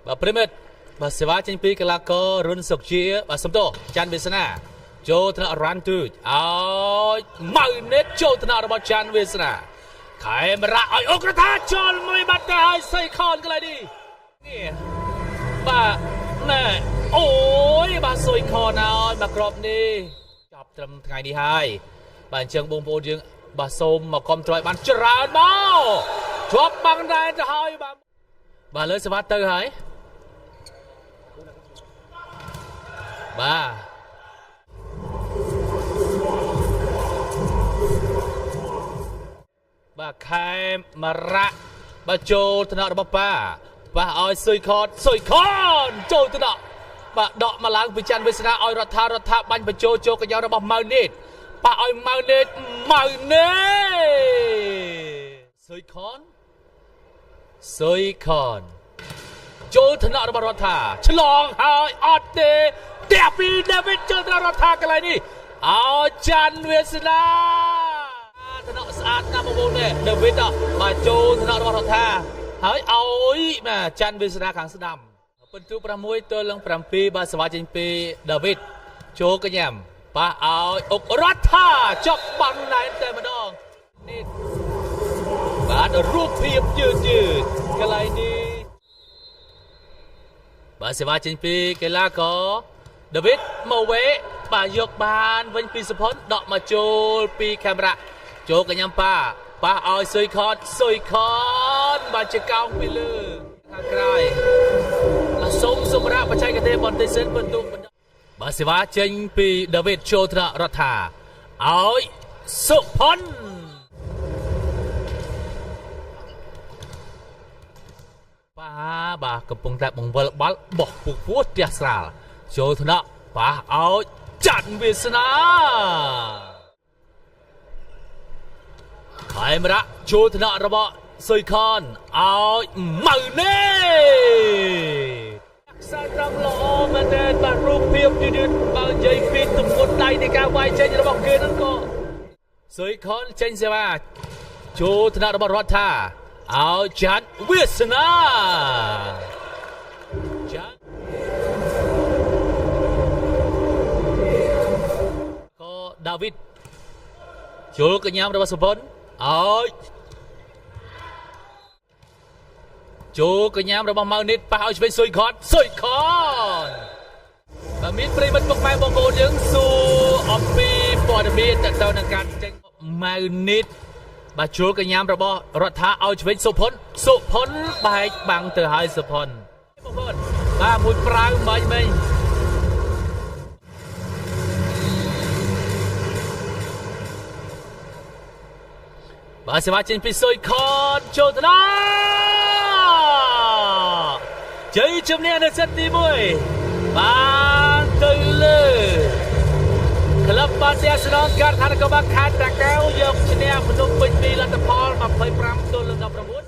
បាទប្រិមិត្តបាទសេវាចេញពីកីឡាកររុនសុកជាបាទសំទោសច័ន្ទវាសនាចូលថ្នាក់រ៉ាន់ទូចឲ្យម៉ៅនេតចូលថ្នាក់របស់ច័ន្ទវាសនាខេមរៈឲ្យអុករថាចូលមួយបាត់ទៅឲ្យសៃខនកន្លែងនេះបាទណែអូយបាទសុយខនឲ្យបាទក្របនេះចប់ត្រឹមថ្ងៃនេះហើយបាទអញ្ចឹងបងប្អូនយើងបាទសូមមកគ្រប់គ្រងបានច្រើនមកជាប់បាំងដែរទៅហើយបាទបាទលើសេវាទៅហើយបាទបាទខេមរៈបាទចូលថ្នាក់របស់ប៉ាបាទឲ្យសុយខតសុយខនចូលថ្នាក់បាទដកមកឡើងពីច័ន្ទវាសនាឲ្យរដ្ឋារដ្ឋាបាញ់បញ្ចូលចូលកញ្ចក់របស់ម៉ៅនេតបាទឲ្យម៉ៅនេតម៉ៅនេតសុយខនសុយខនចូលថ្នាក់របស់រដ្ឋាឆ្លងហើយអត់ទេផ្ទះពីដាវីតចូលថ្នាក់រដ្ឋាកន្លែងនេះឲ្យច័ន្ទវាសនាថ្នាក់ស្អាតណាស់បងប្អូននេះដាវីតបាទចូលថ្នាក់របស់រដ្ឋាហើយឲ្យបាទច័ន្ទវាសនាខាងស្ដាំពិន្ទុ6ទល់នឹង7បាទសវ៉ាចេញពីដាវីតចូលកញ្ញាំបាទឲ្យអុករដ្ឋាចប់បាំងណែនតែម្ដងនេះបាទរូបភាពយឺតយឺតកន្លែងនេះបាទសេវាចេញពីកីឡាករដាវីតម៉ូវេបាទយកបានវិញពីសុផុនដកមកចូលពីកាមេរ៉ាចូលកញ្ញាំប៉ាប៉ះឲ្យសុយខតសុយខនបាទជាកោងពីលើខាងក្រោយបាទសូមសម្រាប់បច្ចេកទេសបន្តិចសិនបន្ទុកបាទសេវាចេញពីដាវីតចូលថ្នាក់រដ្ឋាឲ្យសុផុនបាទកំពុងតែបង្វិលបាល់បោះពុកពោះផ្ទះស្រាលចូលថ្នាក់ប៉ះឲ្យច័ន្ទវាសនាខេមរៈចូលថ្នាក់របស់សុយខនឲ្យម៉ៅនេខ្សែត្រង់ល្អមែនទែនបាទរូបភាពយឺតៗបើនិយាយពីទម្ងន់ដៃនៃការវាយចេញរបស់គេនឹងក៏សុយខនចេញសេវាចូលថ្នាក់របស់រដ្ឋាឲ្យច័ន្ទវាសនាច័ន្ទក៏ដាវីតចូលកញ្ញាំរបស់សុផុនឲ្យចូលកញ្ញាំរបស់ម៉ៅនីតប៉ះឲ្យឆ្វេងសុយខតសុយខនបាទមានប្រិមិត្តពុកម៉ែបងប្អូនយើងសួរអំពីព័ត៌មានតទៅនឹងការចេញម៉ៅនីតបាទជួលកញ្ញាំរបស់រដ្ឋាឲ្យឆ្វេងសុផុនសុផុនបែកបាំងទៅហើយសុផុនបងប្អូនបាទមួយប្រាវមិញមិញបាទសេវាចេញពីសុយខនចូលទៅដល់ជ័យជំនះនៅសិតទី1បានទៅលើក្លឹបបាល់ទះស្នងការដ្ឋាននគរបាលខេត្តតាកែវយកឈ្នះភ្នំពេញពីលទ្ធផល25-19។